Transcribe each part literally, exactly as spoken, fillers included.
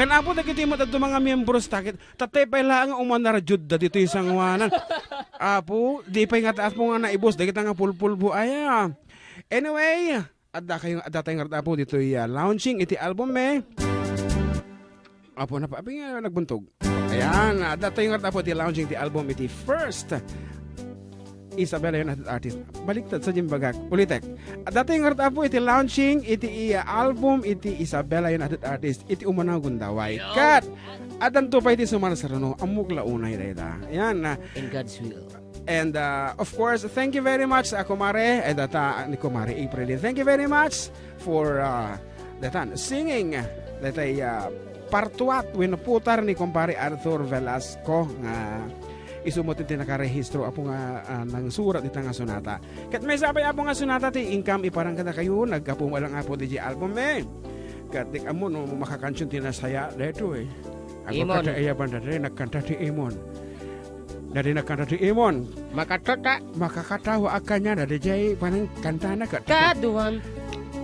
Apo, dagiti met adu nga miyembros ta ket, tatay pay laeng nga umanarjud da ditoy sangoanan. Apo, di pay nga taas mo nga naibus, dagita nga pulpulbo aya. Anyway, adda kayo, adda tayo nga Apo ditoy, ah, launching iti album, eh. Apo, napa-, abi nga nagbuntog. Ayan, adda tayo nga Apo iti launching iti album iti first Isabela United Artist. Baliktad sa dimbagak. Ulitek. Adda tayo nga Apo iti launching iti, ah, album iti Isabela United Artist. Iti umanaw gundaway. Yo. Kat, addanto pay iti sumarsaruno. Ammok la unay dayta. Ayan, ah. In God's will. And, uh, of course, thank you very much, uh, kumare. Eh, data ni kumare April. Thank you very much for, uh, datan singing. Datay, uh, partuat wenno putar ni kumpare Arthur Velasco nga isu met ti nakarehistro, Apo, nga, uh, nangsurat dita nga sonata. Ket maysa pay, Apo, nga sonata ti inkam iparang kadakayo, naggapu met lang, Apo, diay album, eh. Ket di ammo no makakansion ti nasaya daytoy. Apo, Imon. Kada iya banda daytoy, nagkanta ti Imon. Dadi nagkanta ti Imon. Makatata. Makakatawa a kaniana, daydiay panangkantana ket. Kaduan.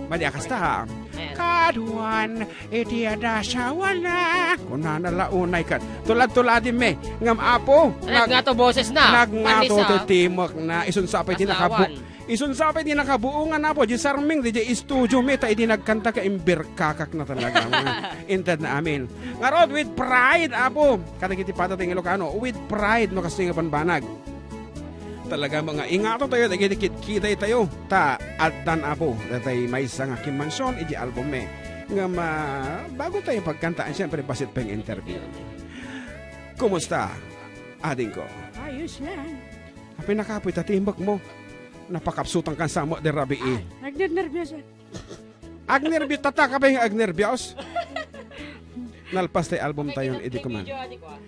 Madi a kasta, ha? Ayan. Kaduan, iti adda asawana. Kunana la unay ket. Tulad-tuladinmi. Ngem Apo, Ayan, nag-, nga to boses na. Nagngato Panisa. Ti timek na. Isunsa pay ti nakabu-, Asawan. Isunsa pay di nakabuo nga Apo, di sarming, di, di studio mi, ta idi nagkanta ka, imbirkakak na talaga. Mga inted na amin. Ngarud, with pride, Apo, kadagiti pata ti Ilocano, with pride, no, kasi nga banbanag. Talaga, mga ingato tayo, dagiti kitkitay tayo, ta addan, Apo, datay maysa nga kimmansion, iti album mi. Nga ma-, bago tayo pagkantaan, siyempre, basit pa yung interview. Kumusta, adingko? Ayos lang. Apay nakapoy ta timbek mo. Napakapsutan kan samo de rabii. Ay, nagnernerbios, eh. Agnerbios, tataka ba yung agnerbios? Nalpas tayo album tayo, May idi kuman. Video, adi ko, ah.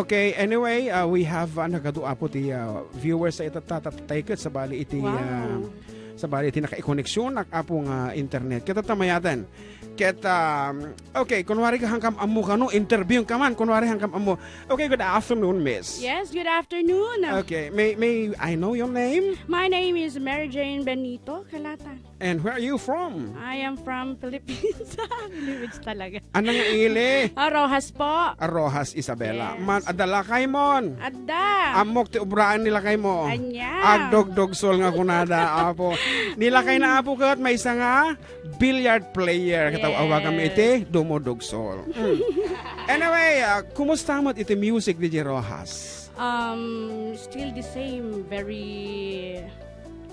Okay, anyway, uh, we have, uh, nagadu, Apo, ti, uh, viewers sa ita-, ta-, ta-, tayo ket sabali iti, uh, Wow. sabali iti nakaikoneksyon, nak-, Apo, nga internet. Kita tamayaten. Ket, um, okay, kunwari ka hangkam ammo kano, interview ka man, kunwari hangkam ammo. Okay, good afternoon, miss. Yes, good afternoon. Okay, may, may I know your name? My name is Mary Jane Benito Calata. And where are you from? I am from Philippines. Philippines talaga. Ano nga ili? Ah, Roxas po. Ah, Roxas, Isabela. Yes. Man, adda lakay mon. Adda. Ammok ti ubraan ni lakay mo. Anya. Agdogdogsol nga kunada, Apo. Ni lakay na, Apo, ket maysa nga billiard player. Kataw-, Yes. awagan mi iti dumodogsol. Mm. Anyway, ah, kumusta met iti music, D J Roxas? Um, still the same. Very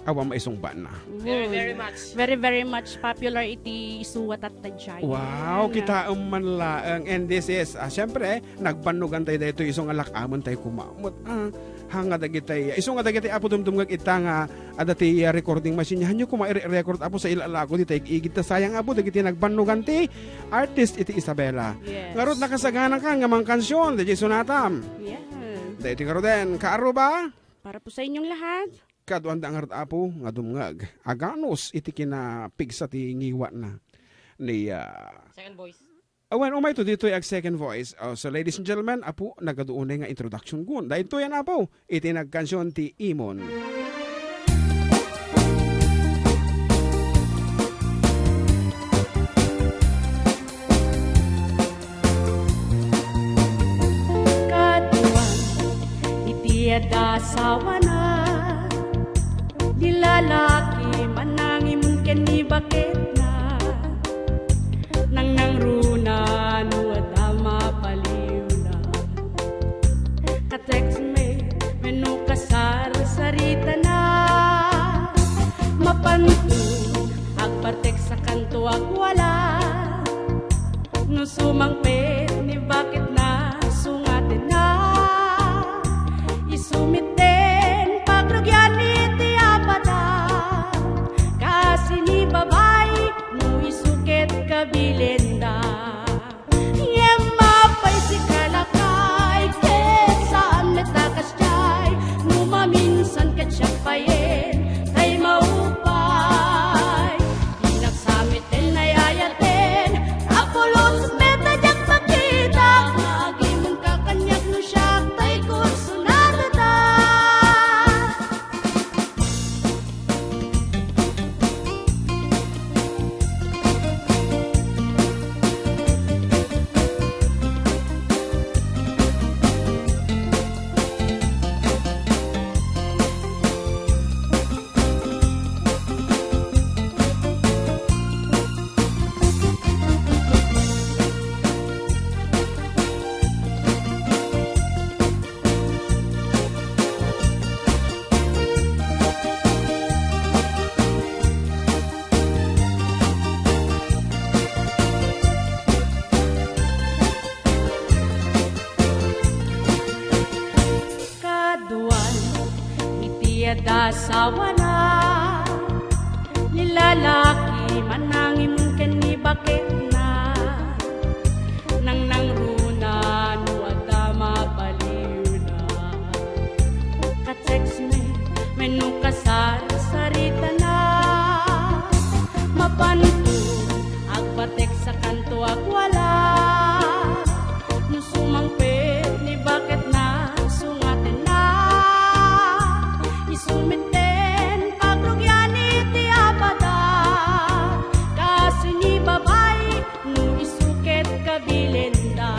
Awan maisungbatna. Very, very much. Very, very much popular iti isu a tatta jay. Wow, Yan. Kitaem man laeng. And this is, ah, siyempre, nagbannogan tayo daytoy isu nga lak-amen tayo koma. Mut, ah, hanga dagitay, isu nga dagitay Apo dumdumngeg ita nga adda ti, ah, recording machine. Hanyo koma ire-record, Apo, sa ila-, lako ditay igid ta sayang, Apo, dagiti nagbannogan ti artist iti Isabela. Yes. Ngarud, nakasagana ka nga mangkansion, dayjay sonatam. Yes. Daytoy ngaruden, kaaruba? Para po sa inyong lahat. Kaduanda ngarud, Apo, nga dumngeg. Aganus iti kinapigsa ti ngiwatna. Ni, ah, Second voice. Awan, umayto ditoy ag second voice. Oh, so, ladies and gentlemen, Apo, nagadu unay nga introduction kun. Daytoy yan, Apo, iti nagkansion ti Imon. Kaduan iti adda asawana, ni lalaki manangimun ken ni baketna, nangnangruna no adda mapaliwna. Ka-text me wenno kasarsaritana, mapanto agpartext a kanto agwala. No sumangpet ni baketna, sungatenna. Isu met ti Dasawana, ni lalaki manangim ken ni baketna. Nangnangruna no adda mabaliwna. Ka-text mi wenno kasarsaritana. Mapanto agpatext a kanto agwala. No sumangpet ni baketna, sungatenna. Isu metten pagrugian iti abada. Kastoy ni babai, no isu ket kabilenda.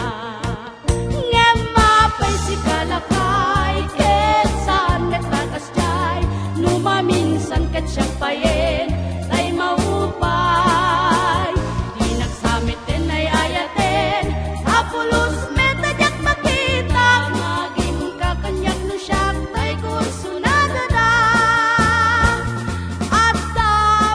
Ngem apay sika lakay, ket saan met a kasdiay, no maminsan ket siak payen tay maupay. Dinak sa metten ay-ayaten, a pulos met a diak makita, nga agimonka kaniak no siak tay kursunadada. Adda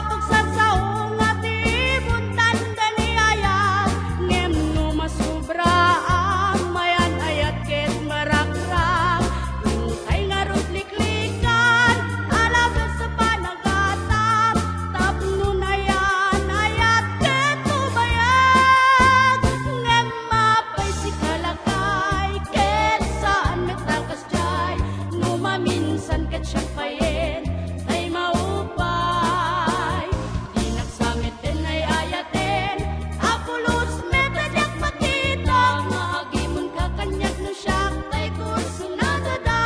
pagsasao nga ti ibon tanda ni ayat, ngem no masubraam, ayan-ayat ket marakrak. Inkay ngarud liklikan, alabas sa panagtap, tapno ayan-ayat ket ubayag. Ngem apay sika lakay, ket saan met a kasdiay, no maminsan ket siak payen tay maupay. Dinak sa metten ay-ayaten, a pulos met a diak makita, nga agimonka kaniak no siak tay kursunadada.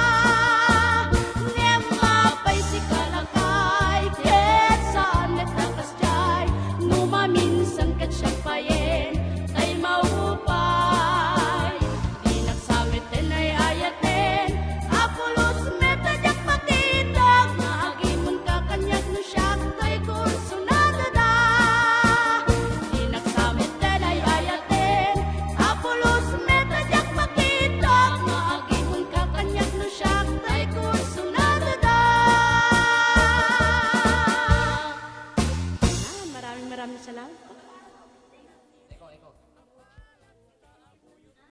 Ngem apay sika lakay, ket saan met a kasdiay, no maminsan ket siak payen tay maupay. Dinak sa metten ay-ayaten, a pulos met a diak makita, nga agimonka kaniak no siak tay kursunadada. Dinak sa metten ay-ayaten, a pulos met a diak makita, nga agimonka kaniak no siak tay kursunadada. Ah, maraming, maraming salamat. Ikaw, ikaw.